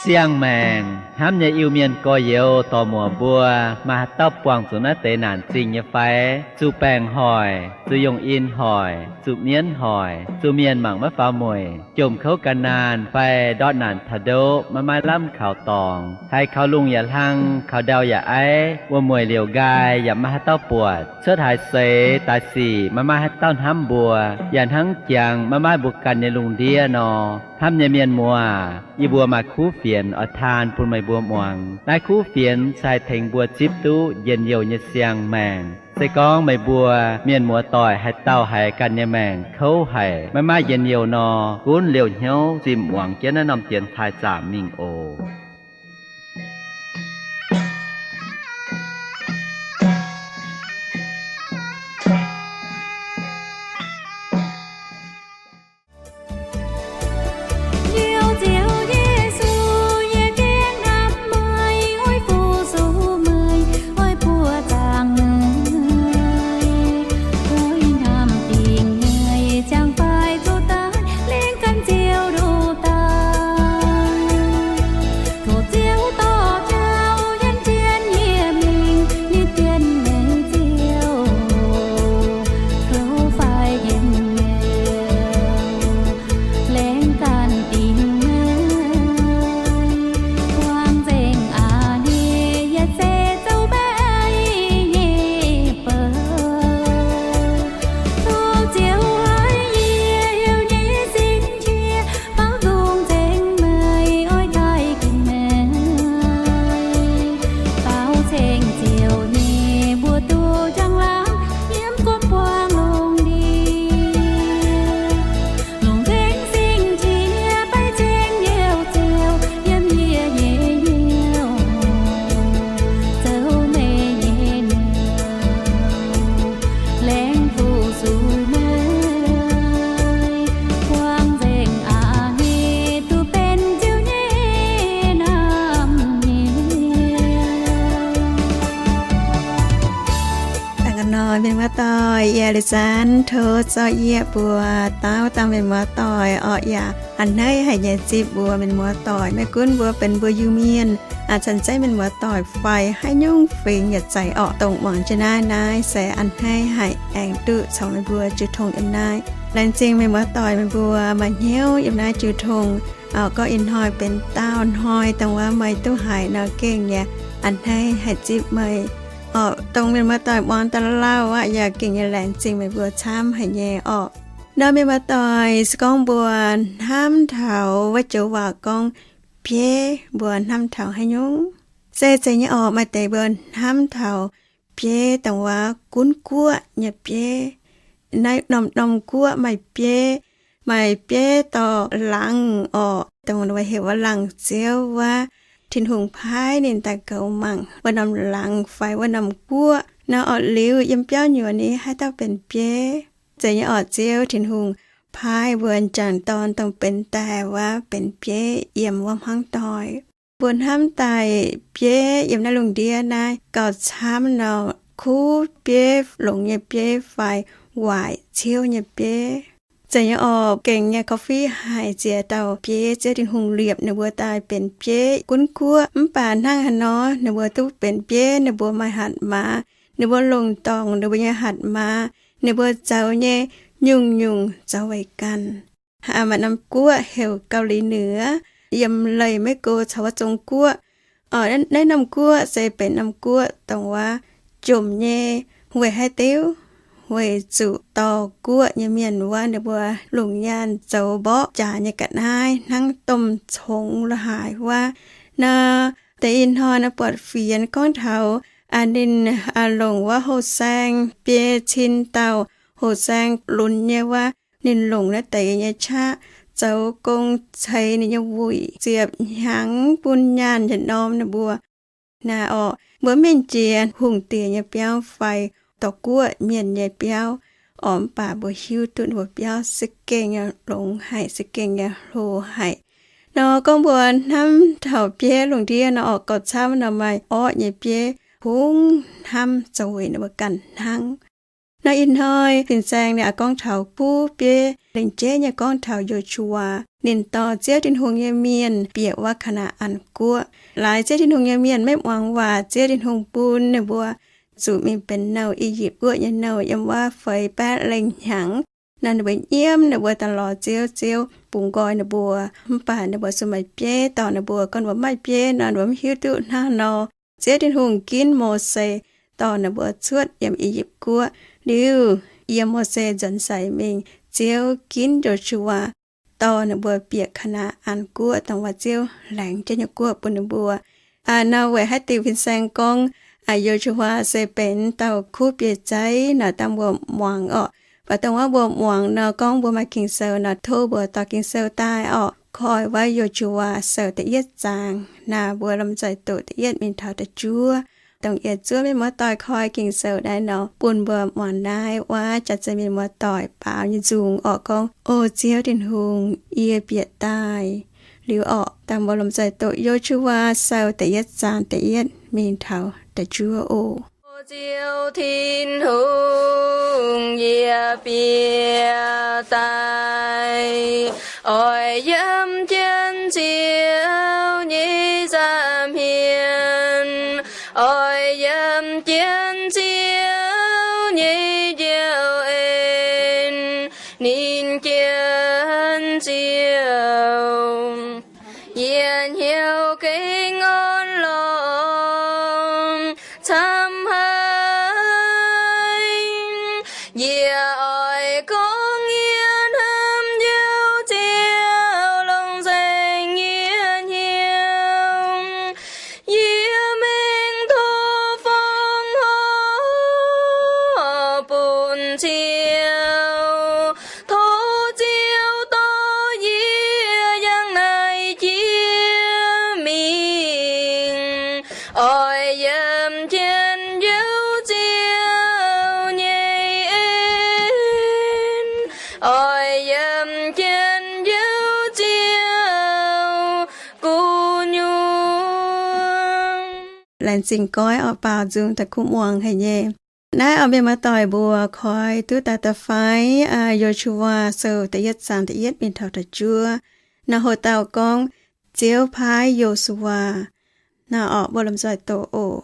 Siang-maengc hnamv nyei Iu-Mienh gorx-youz dorc-muoc mbuo, maaih haaix dauh buangh zuqc naaiv deix naanc zingh nyei fai? Zuqc baengc hoic, zuqc yongh in hoic, zuqc mienv hoic, zuqc mienh mangc maiv faaux mueic, jomc kouv gan naanh fai ndortv naanc taux ndoqv maiv maaih lamh kaux dorngx, haiz kaux lungh yaac hlang, kaux ndau yaac aiv, wuom-mueic liouc nqaai yaac maiv maaih haaix dauh buatc, cuotv haaix seix daaih sic maiv maaih haaix dauh hnamv mbuo, yaac hnangv jangx maiv maaih mbuo ganh nyei lungh ndiev nor. Hnamv nyei mienh muoz, yie mbuo maaih kuv fienx oix taan bun meih mbuo muangx. Naaiv kuv fienx se haih tengx mbuo zipv duqv njien-youh nyei siang-maengc. Se gorngv meih mbuo mienh muoz-doic haaix dauh haiz ganh nyei maengc kouv haic, maiv maaih njien-youh nor, gunv liouh hnyouv zinh muangx jienv naaiv norm dienx taaih zaamc mingh oc. Dangh nor mienh muoz-doic, yie Leiz Zaanv tov zorqv yie mbuo dauh dauh mienh muoz-doic orqc, yaac a'hneiv haic nyei zipv mbuo mienh muoz-doic. Maiv gunv mbuo benx mbuo Iu-Mienh, aa, canh zeiv mienh muoz-doic fai haaix nyungc fingx yaac zeiz orqc, dongh muangx jienv naaiv, naaiv se a'hneiv haic, aengx duqv caux meih mbuo jiu tong yiem naaiv. Laengz zingh mienh muoz-doic meih mbuo maaih hnyouv yiem naaiv jiu tong. Orqc, gorngv ih hnoi benx daauh hnoi dongh wuov meih duqv haiz nor gengh yaac a'hneiv haic zipv meih. Orqc, dongh mienh muoz-doic muangx daaih lauh aqv, yaac gengh nyei laengz zingh meih mbuo camv haic nyei orqc. Nor mienh muoz-doic, se gorngv mbuo hnamv taux wuov joux waac gorngv bieiv, mbuo hnamv taux haaix nyungc? Se zeiz nyei orqc, maaih deix mbuo hnamv taux bieiv dongh wuov gunv guoqv nyei bieiv. Naaiv norm-norm guoqv maaih bieiv, maaih bieiv dorh laangz orqc, dongh heuc wuov laangz ziouv wuov, Tin-Hungh paaiv ninh daaih goux mangc wuov norm laangz fai wuov norm guoqv nor orqc. Liuz yiem biauv nyuoz ni haaix dauh benx bieiv? Zeiz nyei orqc, Ziouv Tin-Hungh paaiv mbuo m'jangc dorn dongh benx daaih wuov benx bieiv yiem wuov hmuangv doic. Mbuo hnamv daaih bieiv yiem naaiv lungh ndiev naaiv gauh camv nor, kuv bieiv, longx nyei bieiv fai waaic ciouv nyei bieiv. Zeiz nyei orqc, gengh nyei korv-fiqv haic ziex dauh bieiv Ziouv Tin-Hungh liepc ninh mbuo daaih benx bieiv gunv guoqv. Mv baac hnangv haaix nor ninh mbuo duqv benx bieiv, ninh mbuo maaih hatc maaz, ninh mbuo longc dorngc ninh mbuo nyei hatc maaz, ninh mbuo zoux nyei nyungc-nyungc zoux weic ganh. Maaih norm guoqv heuc Gau^li Nuoqv, yiem leih Meiv Go caux wuov Zong Guoqv. Orqc, naaiv norm guoqv se benx norm guoqv dongh wuov jomc nyei. Weic haaix diuc? Weic zuqc dorh guoqv nyei mienh wuov ninh mbuo longc nyaanh zoux mborqv jaax nyei ga'naaiv hnangv domh congx la'haaix wuov. Nor deix ih hnoi nor buatc fienx gorngv taux ninh longc wuov houh saeng biei cin dauh, houh saeng lunx nyei wuov, ninh longc naaiv deix nyei qaqv zoux gong ceix ninh nyei wuic ziepc hnyangx bun nyaanh yietc norm ninh mbuo. Naaiv orqc, mbuo mingh jiex hungh diex nyei biauv fai dorh guoqv mienh nyei biauv orqc, mv baac mbuo hiuv duqv ninh mbuo biauv se gengh nyei longx haic, se gengh nyei hlo haic. Nor gorngv mbuo hnamv taux bieiv lungh ndiev nor orqc, gauh camv nor maaih orqv nyei bieiv kungx hnamv zoux weic ninh mbuo ganh hnangv. Nor ih hnoi fin-saeng ninh gorngv taux buv bieiv, lengc jeiv nyei gorngv taux Yo^su^waa. Ninh dorh Ziouv Tin-Hungh nyei mienh bieqc wuov Kaa^naa^an Guoqv. Laaix Ziouv Tin-Hungh nyei mienh maiv muangx waac, Ziouv Tin-Hungh bun ninh mbuo zuqc mingh benx nouh I^yipv Guoqv nyei nouh yiem wuov feix baeqv lengh hnyangx. Naaiv ninh mbuo nyiemv ninh mbuo daaih lorz Ziouv, Ziouv bungx nqoi ninh mbuo. Mv baac ninh mbuo zuqc maaih bieiv dorh ninh mbuo. Gorngv ninh mbuo mv maaih bieiv nor, ninh mbuo mv hiuv duqv hnangv nor. Ziouv Tin-Hungh ginv Mose dorh ninh mbuo cuotv yiem I^yipv Guoqv. Liuz yiem Mose nzuonx seix mingh, Ziouv ginv Yo^su^waa dorh ninh mbuo bieqc Kaa^naa^an Guoqv, dongh wuov Ziouv laengz jienv nyei guoqv bun ninh mbuo. Aa, nor weic haaix diuc fin-saeng gorngv, aa, Yo^su^waa se benx dauh kuv biei zeiv naaic dangh mbuo muangx orqc. Mv baac dongh wuov mbuo muangx nor, gorngv mbuo maaih Ging-Sou nor, tov mbuo dorh Ging-Sou daaih orqc. Koi wuov Yo^su^waa Sou da'yietv zaang. Naaiv mbuo lomh nzoih doqc da'yietv mingh taux da'juov. Dongh yie zuov mienh muoz-doic koi Ging-Sou naaiv nor, bun mbuo muangx naaiv wuov jaax-zen mienh muoz-doic baaux nyei nzung orqc. Gorngv, O Ziouv Tin-Hungh, yie bieqc daaih. Liuz orqc, dangh mbuo lomh nzoih doqc Yo^su^waa Sou da'yietv zaang da'yietv mingh taux da'juov oc. O Ziouv Tin-Hungh, yie bieqc daaih, oix yiem jienv Ziouv nyei nza'hmien, oix yiem jienv Ziouv nyei njaaux en, ninh jienv Ziouv. Yie hnyouv gengh orn-lorqc camv haic. Yie oix gorngv yie hnamv Ziouv, Ziouv longc nzengc yie hnyouv. Yie mengh tov fongc horc bun Ziouv. Tov Ziouv dorh yie yangh naaiv jiex mingh. Oix yiem jienv Ziouv, Ziouv nyei en. Oix yiem jienv Ziouv, Ziouv gu'nyuoz. Laengz zingh goiv oix baaux nzung daaih kuv muangx haic nyei. Naaiv oix mienh muoz-doic mbuo koi duqv daaih da'fai, aa, Yo^su^waa Sou da'yietv zaang da'yietv mingh taux da'juov. Naaiv hoc dauh gorngv, Ziouv paaiv Yo^su^waa. Naaiv orqc, mbuo lomh nzoih doqc oc.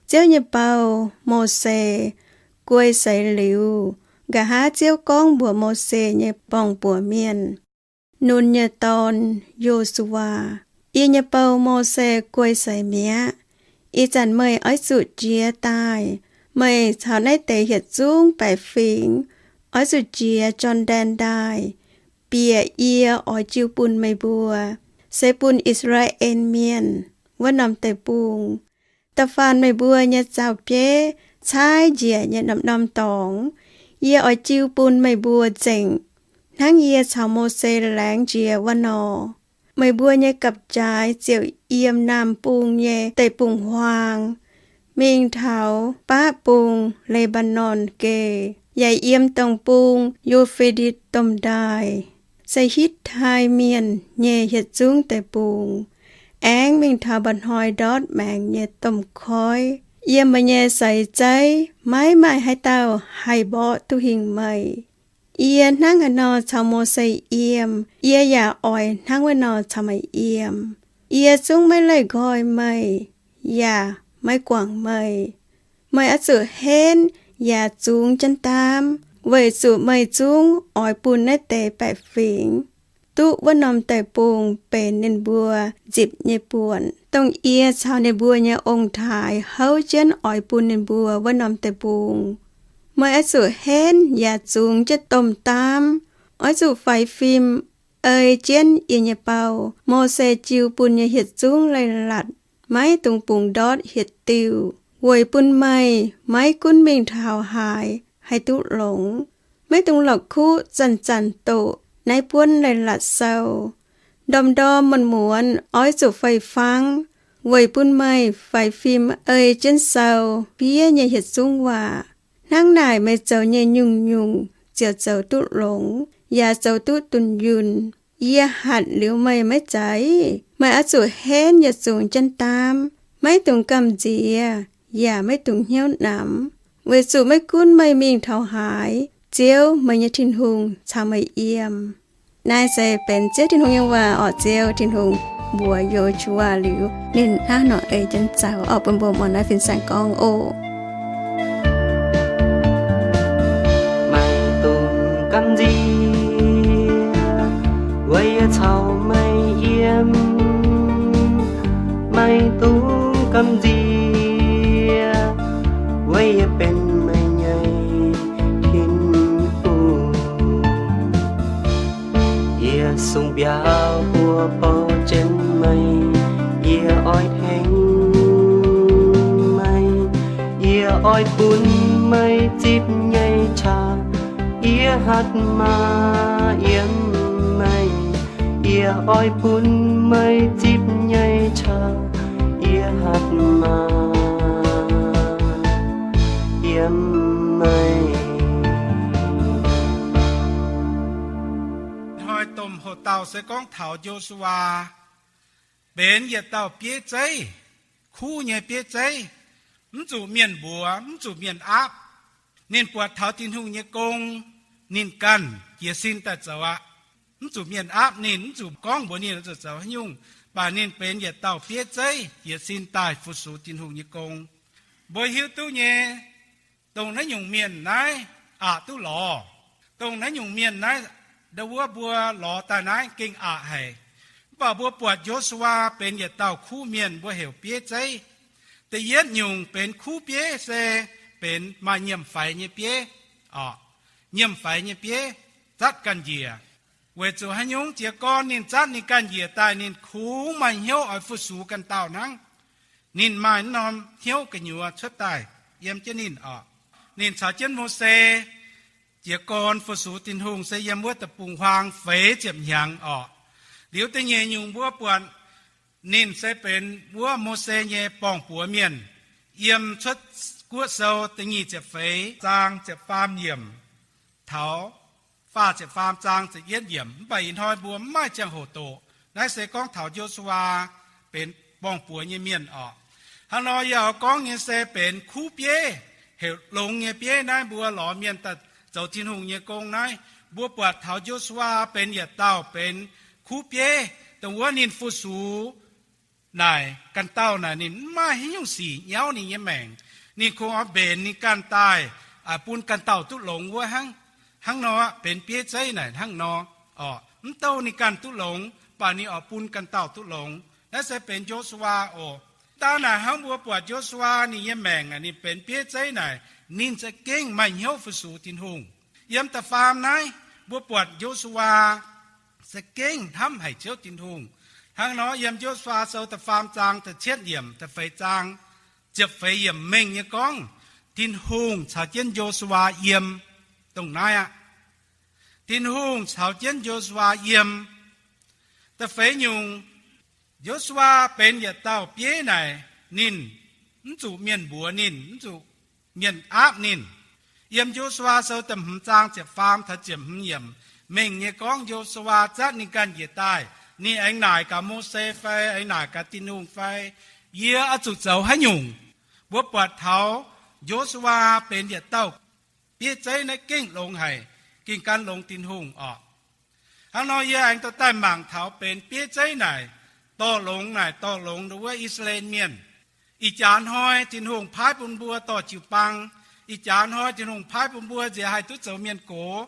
Ziouv nyei bou, Mose, guei seix liuz, nqa'haav Ziouv gorngv mbuox Mose nyei borng-buoc mienh, Nun nyei dorn, Yo^su^waa, yie nyei bou, Mose, guei seix mi'aqv. Ih zanc meih oix zuqc jiez daaih. Meih caux naaiv deix hietc zungv baeqc fingx oix zuqc jiez Jor^ndaen Ndaaih, bieqc yie oix jiu bun meih mbuo, se bun I^saa^laa^en Mienh, wuov norm deic-bung. Da'faanh meih mbuo nyei zaux-bieiv caaiv njiec nyei norm-norm dorngx, yie oix jiu bun meih mbuo nzengc, hnangv yie caux Mose laengz jiex wuov nor. Meih mbuo nyei gapv-jaaix ziouc yiem Naamh Bung nyei deic-bung-huaang mingh taux baqv bung Le^mbaa^norn Geh, yaac yiem dongh bung Yu^fe^ditc Domh Ndaaih, se Hitv^tai Mienh nyei hietc zungv deic-bung, aengx mingh taux mba'hnoi ndortv maengx nyei domh koiv. Yiem meih nyei seix zeiv maiv maaih haaix dauh haih mborqv duqv hingh meih. Yie hnangv haaix nor caux Mose yiem, yie yaac oix hnangv wuov nor caux meih yiem. Yie zungv maiv leih nqoi meih, yaac maiv guangc meih. Meih oix zuqc henv yaac zungx jienv daamv, weic zuqc meih zungv oix bun naaiv deix baeqc fingx duqv wuov norm deic-bung benx ninh mbuo nzipc nyei buonc, dongh yie caux ninh mbuo nyei ong-taaix houv jienv oix bun ninh mbuo wuov norm deic-bung. Meih oix zuqc henv yaac zungx jienv domh daamv. Oix zuqc faix fim ei jienv yie nyei bou, Mose, jiu bun nyei hietc zungv leiz-latc, maiv dungx bungx ndortv hietc diuh, weic bun meih maiv gunv mingh taux haaix haih duqv longx. Maiv dungx la'kuqv zanc-zanc doqc naaiv buonv leiz-latc sou. Ndorm-ndorm muonz-muonz oix zuqc fei-fangv, weic bun meih faix fim ei jienv sou fiev nyei hietc zungv waac. Hnangv naaic meih zoux nyei nyungc-nyungc ziouc zoux duqv longx, yaac zoux duqv dunh yunh. Yie hatc liuz meih maiv zeiz? Meih oix zuqc henv yietc zungx jienv daamv. Maiv dungx gamh nziex, yaac maiv dungx hnyouv namx, weic zuqc maiv gunv meih mingh taux haaix, Ziouv, meih nyei Tin-Hungh, caux meih yiem. Naaiv se benx Ziouv Tin-Hungh nyei waac orqc. Ziouv Tin-Hungh mbuox Yo^su^waa liuz, ninh hnangv nor ei jienv zaux orqc. Bun mbuo muangx naaiv fin-saeng gorngv oc. Maiv dungx gamh nziex, weic yie caux meih yiem. Maiv dungx gamh nziex, weic yie benx meih nyei Tin-Hungh. Yie sung mbiauz buoz bou jienv meih, yie oix tengx meih, yie oix bun meih zipv nyei qaqv, yie hatc maaz yiem meih. Yie oix bun meih zipv nyei qaqv, yie hatc maaz yiem meih. Hnoi domh hoc dauh se gorngv taux Yo^su^waa benx yietc dauh bieiv zeiv, kuv nyei bieiv zeiv, mv zuqc mienh mbuox, mv zuqc mienh aapv. Ninh buatc taux Tin-Hungh nyei gong, ninh ganh jiez sin daaih zoux aqv. Mv zuqc mienh aapv ninh, mv zuqc gorngv mbuox ninh zuqc zoux haaix nyungc, baac ninh benx yietc dauh bieiv zeiv jiez sin daaih fu-sux Tin-Hungh nyei gong. Mbuo hiuv duqv nyei, dongh naaiv nyungc mienh naaiv aqc duqv lorz. Dongh naaiv nyungc mienh naaiv, ndau wuov mbuo lorz daaih naaiv gengh aqc haic. Mv baac mbuo buatc Yo^su^waa benx yietc dauh kuv mienh, mbuo heuc bieiv zeiv. Da'yietv nyungc benx kuv bieiv se benx maaih nyiemc faix nyei bieiv. Orqc, nyiemc faix nyei bieiv zatv ganh njiec. Weic zuqc haaix nyungc? Jiez gorn ninh zatv ninh ganh njiec daaih, ninh kungx maaih hnyouv oix fu-sux ganh dauh hnangv. Ninh maaih norm hnyouv gu'nyuoz cuotv daaih yiem jienv ninh orqc. Ninh caux jienv Mose jiez gorn fu-sux Tin-Hungh se yiem wuov deic-bung-huaang feix ziepc hnyangx orqc. Liuz da'nyeic nyungc mbuo buatc ninh se benx wuov Mose nyei borng-buoz mienh. Yiem Cuotv Guoqv Sou da'nyeic ziepc feix zaang ziepc faam yiemc taux faah ziepc faam zaang ziepc yietv yiemc. Mv baac ih hnoi mbuo mv maaih ziangh hoc doqc. Naaiv se gorngv taux Yo^su^waa benx borng-buoz nyei mienh orqc. Hnangv nor yie oix gorngv nyei se benx kuv bieiv, heuc longx nyei bieiv naaiv, mbuo lorz mienh daaih zoux Tin-Hungh nyei gong naaiv. Mbuo buatc taux Yo^su^waa benx yietc dauh benx kuv bieiv, dongh wuov ninh fu-sux naaic ganh dauh naaic, ninh mv maaih haaix nyungc sic nyauv ninh nyei maengc. Ninh kungx oix mbenc ninh ganh daaih bun ganh dauh duqv longx wuov hnangv. Hnangv nor, benx bieiv zeiv naaic hnangv nor, orqc, mv douh ninh ganh duqv longx, baac ninh oix bun ganh dauh duqv longx. Naaiv se benx Yo^su^waa oc. Daaih naaic hnangv mbuo buatc Yo^su^waa ninh nyei maengc naaic, ninh benx bieiv zeiv naaic, ninh za'gengh maaih hnyouv fu-sux Tin-Hungh. Yiem da'faam naaiv mbuo buatc Yo^su^waa za'gengh hnamv haic Ziouv Tin-Hungh. Hnangv nor yiem Yo^su^waa Sou da'faam zaang da'cietv yiemc, da'feix zaang ziepc feix yiemc mengh nyei gorngv, Tin-Hungh caux jienv Yo^su^waa yiem. Dongh naaiv aqv. Tin-Hungh caux jienv Yo^su^waa yiem. Da'feix nyungc, Yo^su^waa benx yietc dauh bieiv naaic, ninh mv zuqc mienh mbuox ninh, mv zuqc mienh aapv ninh. Yiem Yo^su^waa Sou da'hmz zaang ziepc faam taux ziepc hmz yiemc mengh nyei gorngv Yo^su^waa zatv ninh ganh njiec daaih, ninh aengx naaic gaax Mose fai aengx naaic gaax Tin-Hungh fai, Yie oix zuqc zoux haaix nyungc? Mbuo buatc taux Yo^su^waa benx yietc dauh bieiv zeiv naaiv gengh longx haic, gengh gan longx Tin-Hungh orqc. Hnangv nor yie aengx dorh daaih mangc taux benx bieiv zeiv naaic, dorh longx naaic, dorh longx nduov wuov I^saa^laa^en Mienh. Ih jaax hnoi Tin-Hungh paaiv bun mbuo dorh jiu-baang. Ih jaax hnoi Tin-Hungh paaiv bun mbuo nziex haih duqv zoux mienh gox,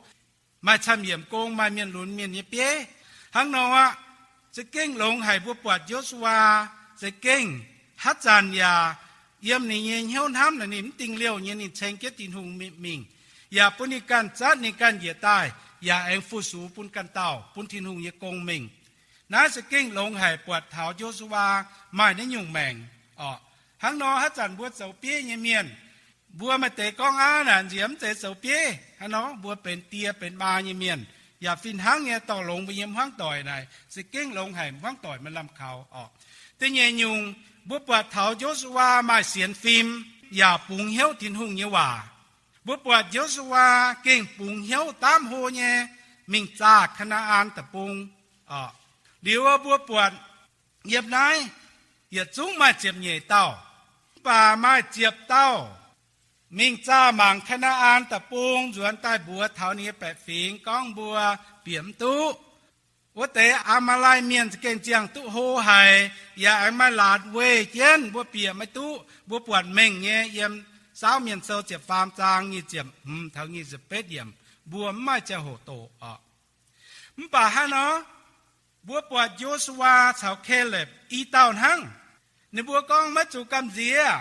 maaih camv-yiemc gong, maaih mienh lunx mienh nyei bieiv. Hnangv nor aqv, za'gengh longx haic mbuo buatc Yo^su^waa za'gengh haaix zanc yaac yiem ninh nyei hnyouv hnamv naaic ninh mv dingh liouh nyei, ninh ceng jienv Tin-Hungh mingh, yaac bun ninh ganh zatv ninh ganh njiec daaih, yaac aengx fu-sux bun ganh dauh, bun Tin-Hungh nyei gong mingh. Naaiv za'gengh longx haic buatc taux Yo^su^waa maaih naaiv nyungc maengc orqc. Hnangv nor haaix zanc mbuo zoux bieiv nyei mienh, mbuo maaih deix gorngv aqv naaic nziex mv zeiz zoux bieiv. Hnangv nor mbuo benx die benx maa nyei mienh, yaac fih hnangv nyei dorh longx mbuo nyei hmuangv doic naaic, za'gengh longx haic hmuangv doic maaih lamh kaux orqc. Da'nyeic nyungc, mbuo buatc taux Yo^su^waa maaih sienx fim yaac bungx hnyouv Tin-Hungh nyei waac. Mbuo buatc Yo^su^waa gengh bungx hnyouv daamv hlo nyei mingh zaah Kaa^naa^an Deic-Bung orqc. Liuz mbuo buatc yiem naaiv yietc zungv maaih ziepc nyeic dauh, mv baac maaih ziepc dauh mingh zaah mangc Kaa^naa^an Deic-Bung nzuonx daaih mbuox taux ninh nyei baeqc fingx gorngv mbuo bieqc mv duqv. Wuov deix Aa^maa^lai Mienh za'gengh ziangh duqv hlo haic, yaac aengx maaih laatc weih jienv mbuo bieqc maiv duqv. Mbuo buatc mengh nyei yiem Saauv Mienh Sou ziepc faam zaang nyic ziepc hmz taux nyic ziepc betv yiemc, mbuo mv maaih ziangh hoc doqc oc. Mv baac hnangv nor, mbuo buatc Yo^su^waa caux Kaalepv i dauh hnangv. Ninh mbuo gorngv maiv zuqc gamh nziex.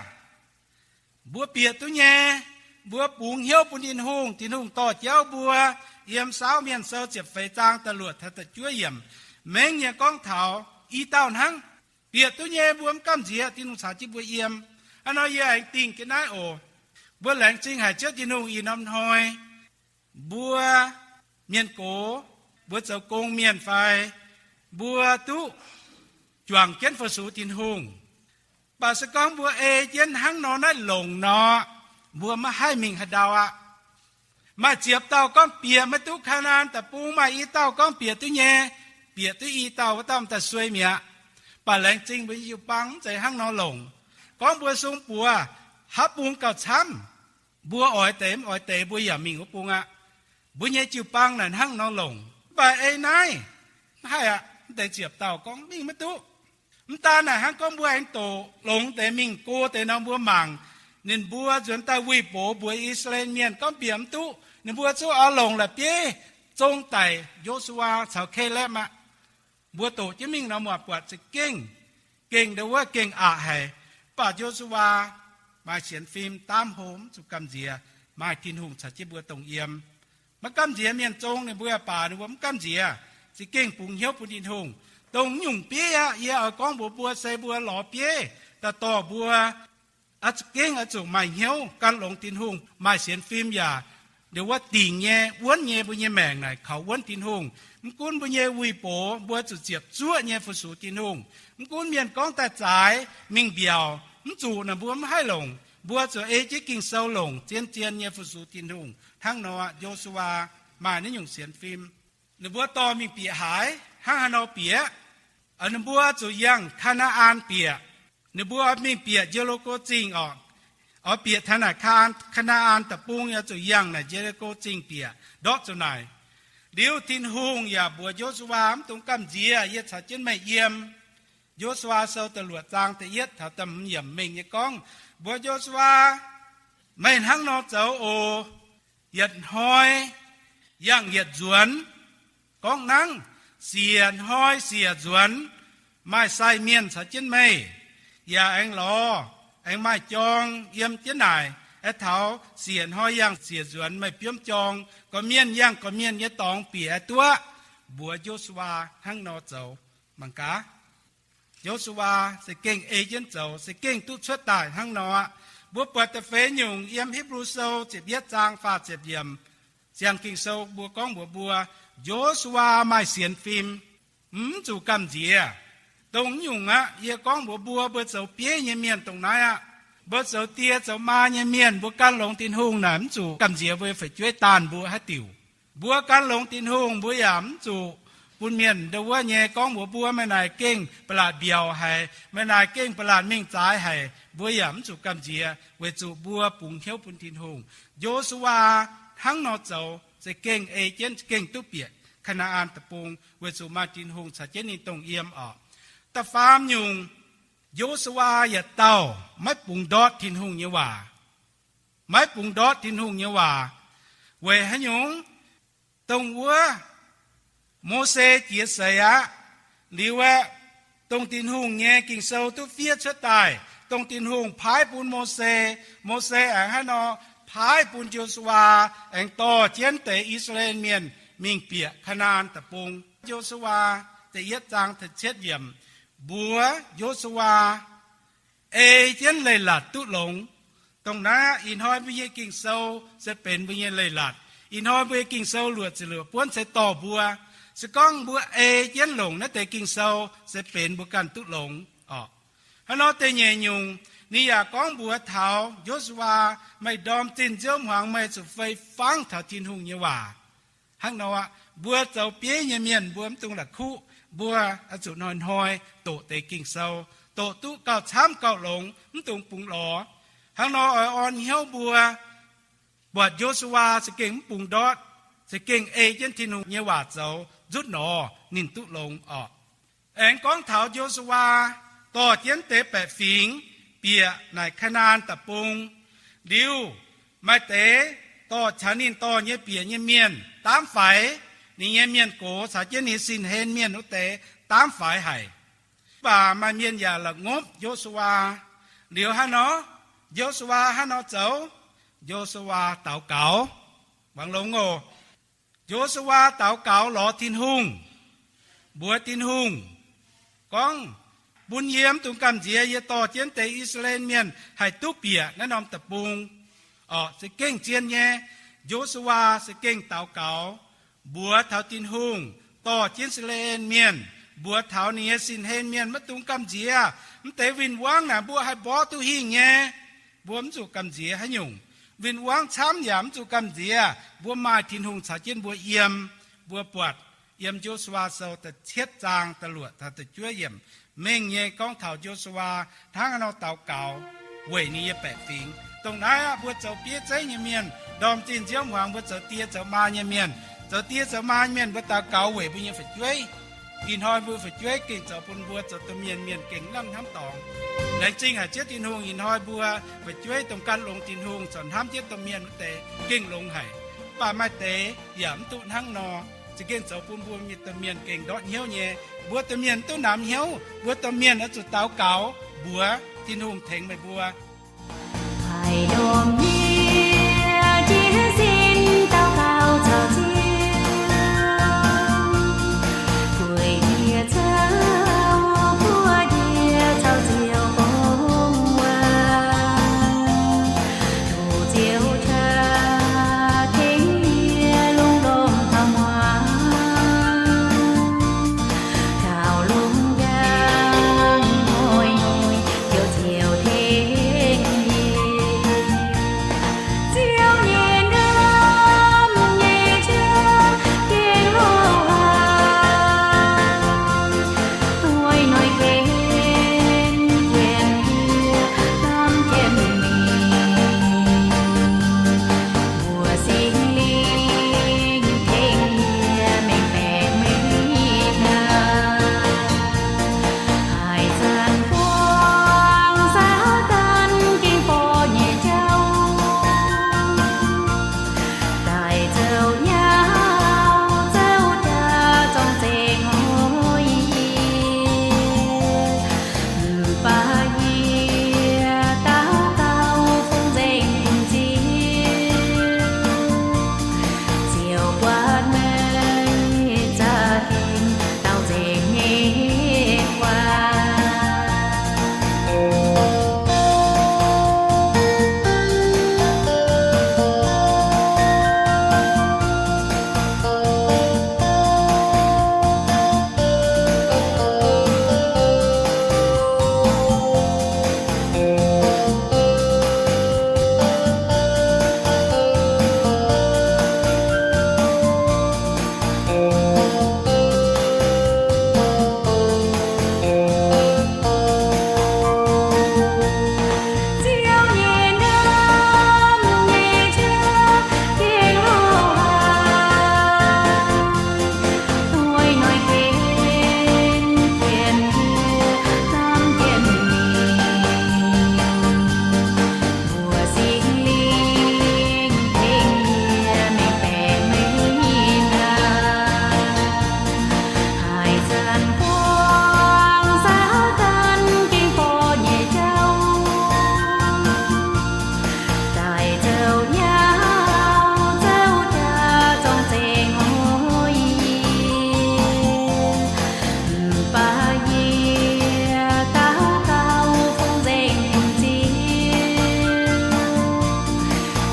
Mbuo bieqc duqv nyei. Mbuo bungx hnyouv bun Tin-Hungh, Tin-Hungh dorh jauv mbuo. Yiem Saauv Mienh Sou ziepc feix zaang da'luoqc taux da'juov yiemc, mengh nyei gorngv taux i dauh hnangv. Bieqc duqv nyei, mbuo mv gamh nziex, Tin-Hungh caux jienv mbuo yiem. Hnangv nor yie aengx dingh jienv naaiv oc. Mbuo laengz zingh haic Ziouv Tin-Hungh ih norm hnoi mbuo mienh gox, mbuo zoux gong mienh fai mbuo duqv juangc jienv fu-sux Tin-Hungh. Mv baac se gorngv mbuo ei jienv hnangv nor naaiv longc nor, mbuo maiv haih mingh haaix ndau aqv. Maaih ziepc dauh gorngv bieqc maiv duqv Kaa^naa^an Deic-Bung, maaih i dauh gorngv bieqc duqv nyei, bieqc duqv i dauh, wuov dauh m'daaih suei mi'aqv. Mv baac laengz zingh mbuo nyei jiu-baang mv zeiz hnangv nor longc. Gorngv mbuo sung buoz haav bung gauh camv, mbuo oix deix mv oix deix mbuo yaac mingh wuov bung aqv. Mbuo nyei jiu-baang naaic hnangv nor longc. Mv baac ei naaiv mv haih aqv. Mv deix ziepc dauh gorngv mingh maiv duqv. Mv daan naaic hnangv, gorngv mbuo aengx doqc longx deix mingh go deix nor, mbuo mangc ninh mbuo nzuonx daaih wuih box mbuox I^saa^laa^en Mienh gorngv bieqc mv duqv, ninh mbuo zungv oix longc la'bieiv zong daic Yo^su^waa caux Kaalepv aqv. Mbuo doqc jienv mingh nor, muoz, buatc za'gengh gengh ndo wuov gengh aqc haic. Mv baac Yo^su^waa maaih sienx fim, daamv hlo, mv zuqc gamh nziex, maaih Tin-Hungh caux jienv mbuo dongh yiem. Maiv gamh nziex mienh zong ninh mbuo, baac ninh mbuo mv gamh nziex, za'gengh bungx hnyouv bun Tin-Hungh. Dongh nyungc bieiv aqv. Yie oix gorngv mbuox mbuo se mbuo lorz bieiv daaih dorh mbuo za'gengh oix zuqc maaih hnyouv gan longx Tin-Hungh, maaih sienx fim yaac ndo wuov dingc nyei, wuonv nyei mbuo nyei maengc naaic kaux wuonv Tin-Hungh. Mv gunv mbuo nyei wuih box, mbuo zuqc ziepc zuoqv nyei fu-sux Tin-Hungh. Mv gunv mienh gorngv daaih zaaix mingh mbiaauc, mv zuqc naaic mbuo mv haih longc. Mbuo zuqc ei jienv Ging-Sou longc, zien-zien nyei fu-sux Tin-Hungh. Hnangv nor, Yo^su^waa maaih naaiv nyungc sienx fim. Ninh mbuo dorh mingh bieqc haaix? Hnangv haaix nor bieqc? Ninh mbuo zuqc yangh Kaa^naa^an bieqc. Ninh mbuo mingh bieqc Ye^li^ko Zingh oc. Oix bieqc taux naaic Kaa^naa^an Deic-Bung, yaac zuqc yangh naaic Ye^li^ko Zingh bieqc, ndortv zuqc naaic. Liuz Tin-Hungh yaac mbuox Yo^su^waa, Mv dungx gamh nziex, yie caux jienv meih yiem. Yo^su^waa Sou da'luoqc zaang da'yietv taux da'hmz yiemc mengh nyei gorngv mbuox Yo^su^waa, Meih hnangv nor zoux oc. Yietc hnoi yangh yietc nzuonx. Gorngv nangv, siec hnoi siec nzuonx, maaih sai mienh caux jienv meih, yaac aengx lorz, aengx maaih jorng yiem jienv naaic. Aeqv, taux siec hnoi yangh siec nzuonx meih biomv jorng, gorqv-mienh yangh gorqv-mienh nyei dorngx bieqc aeqv, duqv mbuox Yo^su^waa hnangv nor zoux. Mangc gaax, Yo^su^waa za'gengh ei jienv zoux, za'gengh duqv cuotv daaih hnangv nor aqv. Mbuo buatc da'feix nyungc yiem Hipv^lu Sou ziepc yietv zaang faah ziepc yiemc. Ziangh Ging-Sou mbuo gorngv mbuox mbuo, Yo^su^waa maaih sienx fim, mv zuqc gamh nziex. Dongh nyungc aqv, yie gorngv mbuox mbuo, mbuo zoux bieiv nyei mienh dongh naaiv aqv. Mbuo zoux die zoux maa nyei mienh, mbuo gan longx Tin-Hungh naaic, mv zuqc gamh nziex mbuo nyei fu'jueiv daanh mbuo haaix diuc. Mbuo gan longx Tin-Hungh, mbuo yaac mv zuqc bun mienh ndo wuov nyei gorngv mbuox mbuo, Meih naaic gengh ba'laqc mbiaauc haic, meih naaic gengh ba'laqc mingh zaaix haic. Mbuo yaac mv zuqc gamh nziex, weic zuqc mbuo bungx hnyouv bun Tin-Hungh. Yo^su^waa hnangv nor zoux, za'gengh ei jienv, za'gengh duqv bieqc Kaa^naa^an Deic-Bung, weic zuqc maaih Tin-Hungh caux jienv ninh dongh yiem oc. Da'faam nyungc, Yo^su^waa yietc dauh maiv bungx ndortv Tin-Hungh nyei waac. Maiv bungx ndortv Tin-Hungh nyei waac. Weic haaix nyungc? Dongh wuov Mose jiex seix aqv. Liuz aeqv, dongh Tin-Hungh nyei Ging-Sou duqv fiev cuotv daaih, dongh Tin-Hungh paaiv bun Mose. Mose aengx hnangv nor paaiv bun Yo^su^waa, aengx dorh jienv deix I^saa^laa^en Mienh mingh bieqc Kaa^naa^an Deic-Bung. Yo^su^waa da'yietv zaang da'cietv yiemc mbuox Yo^su^waa, Ei jienv leiz-latc duqv longx. Dongh naaiv aqv, ih hnoi mbuo nyei Ging-Sou se benx mbuo nyei leiz-latc. Ih hnoi mbuo nyei Ging-Sou luoqc ziepc luoqc buonv se dorh mbuo, se gorngv mbuo ei jienv longc naaiv deix Ging-Sou se benx mbuo ganh duqv longx oc. Hnangv nor da'nyeic nyungc, ninh yaac gorngv mbuox taux Yo^su^waa, Meih ndorm zinh nziouv hmuangx meih zuqc fei fangv taux Tin-Hungh nyei waac. Hnangv nor aqv, mbuo zoux bieiv nyei mienh mbuo mv dungx la'kuqv. Mbuo oix zuqc hnoi-hnoi doqc deix Ging-Sou, doqc duqv gauh camv gauh longx, mv dungx bungx lorz. Hnangv nor oix orn hnyouv mbuo buatc Yo^su^waa za'gengh mv bungx ndortv, za'gengh ei jienv Tin-Hungh nyei waac zoux, nzutv nor ninh duqv longx orqc. Aengx gorngv taux Yo^su^waa dorh jienv deix baeqc fingx bieqc naaic Kaa^naa^an Deic-Bung liuz, maaih deix dorh caux ninh dorh nyei bieqc nyei mienh daamv faix, ninh nyei mienh gox caux jienv ninh nyei sin-hlen mienh wuov deix daamv faix haic. Mv baac maaih mienh yaac la'ngopv Yo^su^waa. Liuz hnangv nor, Yo^su^waa hnangv nor zoux, Yo^su^waa daux gaux. Muangx longx oc. Yo^su^waa daux gaux lorz Tin-Hungh, mbuox Tin-Hungh gorngv, Bun yie mv dungx gamh nziex yie dorh jienv deix I^saa^laa^en Mienh haih duqv bieqc naaiv norm deic-bung. Orqc, za'gengh zien nyei. Yo^su^waa za'gengh daux gaux, mbuox taux Tin-Hungh dorh jienv I^saa^laa^en Mienh, mbuox taux ninh nyei sin-hlen mienh maiv dungx gamh nziex. Mv deix win-wangv naaic mbuo haih mborqv duqv hingh nyei. Mbuo mv zuqc gamh nziex haaix nyungc. Win-wangv camv yaac mv zuqc gamh nziex. Mbuo maaih Tin-Hungh caux jienv mbuo yiem. Mbuo buatc yiem Yo^su^waa Sou da'cietv zaang da'luoqc taux da'juov yiemc, mengh nyei gorngv taux Yo^su^waa hnangv haaix nor daux gaux weic ninh nyei baeqc fingx. Dongh naaiv aqv, mbuo zoux bieiv zeiv nyei mienh, ndorm zinh nziouv hmuangx mbuo zoux die zoux maa nyei mienh, zoux die zoux maa nyei mienh mbuo daux gaux weic mbuo nyei fu'jueiv. Ih hnoi mbuo fu'jueiv gengh zoux bun mbuo zoux domh mienh, mienh gengh lamh hnamv dorngx. Laengz zingh haic Ziouv Tin-Hungh, ih hnoi mbuo fu'jueiv dongh gan longx Tin-Hungh corc hnamv jienv domh mienh wuov deix gengh longx haic. Mv baac maaih deix yaac mv duqv hnangv nor, za'gengh zoux bun mbuo domh mienh gengh ndortv hnyouv nyei. Mbuo domh mienh duqv namx hnyouv, mbuo domh mienh oix zuqc daux gaux mbuox Tin-Hungh tengx meih mbuo. Haiz ndorm yie jiez sin daux gaux caux Ziouv, gueic yie caux buoqv yie caux Ziouv gorngv waac. Tov Ziouv qaqv tengx yie longx-longx taux muangx, taux lungh njang hnoi-hnoi, Ziouv, Ziouv tengx yie. Ziouv nyei ndamv nyei qaqv gengh hlo haic, hnoi-hnoi jen-jen yie hnamv jienv ninh. Mbuox Singx Lingh tengx yie mengh baeqc mengh hnaangx, haaix zanc buangh Saadaan gengh borqv nyei jauv, daaih zoux nyau zoux jaax zorng-zengx hnoi-hnoi. Mv baac yie daux gaux fungx nzengc bun Ziouv, Ziouv buatc meih za'gengh dauh nzengc nyei waac. Haaix zanc buangh Saadaan gengh borqv nyei jauv, daaih zoux nyau zoux jaax zorng-zengx hnoi-hnoi. Mv baac yie daux gaux fungx nzengc bun Ziouv,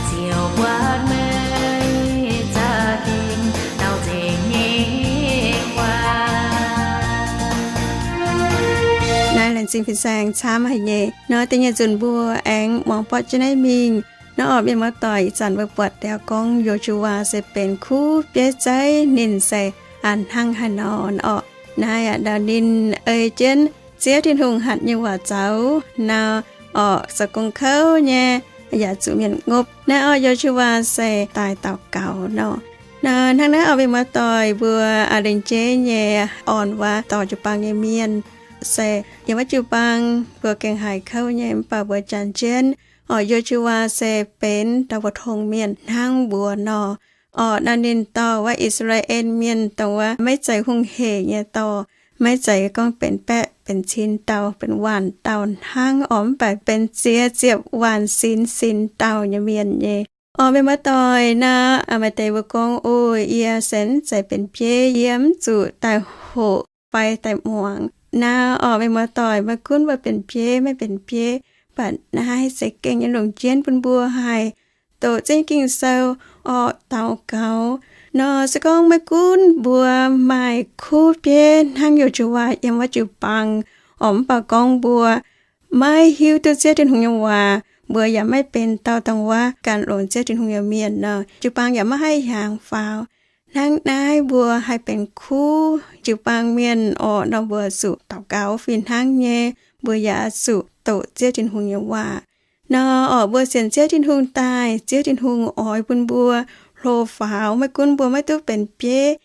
Ziouv buatc meih za'gengh dauh nzengc nyei waac. Naaiv laengz zingh fin-saeng camv haic nyei. Nor da'nyeic nzunc mbuo aengx muangx borqv jienv naaiv mingh. Nor orqc, mienh muoz-doic, ih zanc mbuo buatc liuz gorngv Yo^su^waa se benx kuv bieiv zeiv, ninh se a'hnangv haaix nor orqc. Naaiv aqv, ndau ninh ei jienv Ziouv Tin-Hungh hatc nyei waac zaux nor orqc, zoux gong kouv nyei, yaac zuqc mienh ngopv. Naaiv orqc, Yo^su^waa se daaih daux gaux nor. Hnangv naaiv oc, mienh muoz-doic, mbuo a'lengc jeiv nyei orn waac dorh jiu-baang nyei mienh, se yiem wuov jiu-baang mbuo gengh haiz kouv nyei, mv baac mbuo janx jienv, oc, Yo^su^waa se benx dauh mbuoqc tong mienh hnangv mbuo nor. Oc, naaiv ninh dorh wuov I^saa^laa^en Mienh dongh wuov maiv zeiz hungh hec nyei dorh, maiv zeiz gorngv benx baeqv benx cin dauh, benx waanc dauh hnangv oc, mv baac benx ziex ziepc waanc sinx sinx dauh nyei mienh nyei. Oc, mienh muoz-doic, naaiv maaih deix mbuo gorngv, Ov, yie se mv zeiz benx bieiv, yie mv zuqc daaih hoqc fai daaih muangx. Naaiv oc, mienh muoz-doic, maiv gunv mbuo benx bieiv maiv benx bieiv, mv baac naaiv se gengh nyei longc jienv bun mbuo haih doqc zingv Ging-Sou, oc, daux gaux. Nor se gorngv maiv gunv mbuo maaih kuv bieiv hnangv Yo^su^waa yiem wuov jiu-baang, oc, mv baac gorngv mbuo maiv hiuv duqv Ziouv Tin-Hungh nyei waac, mbuo yaac maiv benx dauh dongh wuov gan longx Ziouv Tin-Hungh nyei mienh nor, jiu-baang yaac maiv haih hiaangx faaux. Hnangv naaiv mbuo haih benx kuv jiu-baang mienh oc, nor mbuo zuqc daux gaux fih hnangv nyei, mbuo yaac zuqc doqc Ziouv Tin-Hungh nyei waac. Nor oc, mbuo sienx Ziouv Tin-Hungh daaih, Ziouv Tin-Hungh oix bun mbuo hlo faaux, maiv gunv mbuo maiv duqv benx bieiv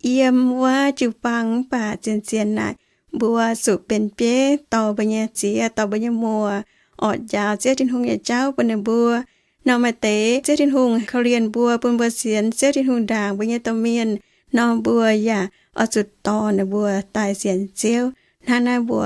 yiem wuov jiu-baang, mv baac zien-zien naaic mbuo zuqc benx bieiv dorh mbuo nyei ziex, dorh mbuo nyei muoc, oc, njaaux Ziouv Tin-Hungh nyei jauv bun ninh mbuo. Nor maaih deix Ziouv Tin-Hungh korv-lienh mbuo, bun mbuo sienx Ziouv Tin-Hungh ndaangc mbuo nyei domh mienh, nor mbuo yaac oix zuqc dorh ninh mbuo daaih sienx Ziouv. Hnangv naaiv mbuo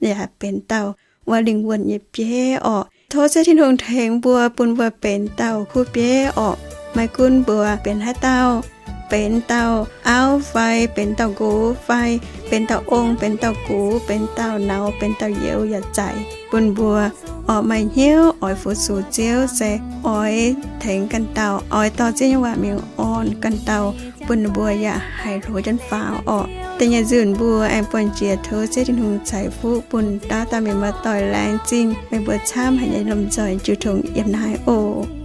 yaac benx dauh wuov lingh wuonh nyei bieiv oc. Tov Ziouv Tin-Hungh tengx mbuo, bun mbuo benx dauh kuv bieiv oc. Maiv gunv mbuo benx haaix dauh, benx dauh auv fai benx dauh nqox fai benx dauh ong, benx dauh gux, benx dauh nauz, benx dauh youz yaac zeiz, bun mbuo oix maaih hnyouv oix fu-sux Ziouv, se oix tengx ganh dauh, oix dorh Ziouv nyei waac mingh orn ganh dauh, bun ninh mbuo yaac haih hlo jienv faaux oc. Da'nyeic nzunc mbuo aengx buangh jiex, tov Ziouv Tin-Hungh ceix fuqv bun dauh dauh mienh muoz-doic. Laengz zingh meih mbuo camv haic nyei lomh nzoih jiu tong yiem naaiv oc.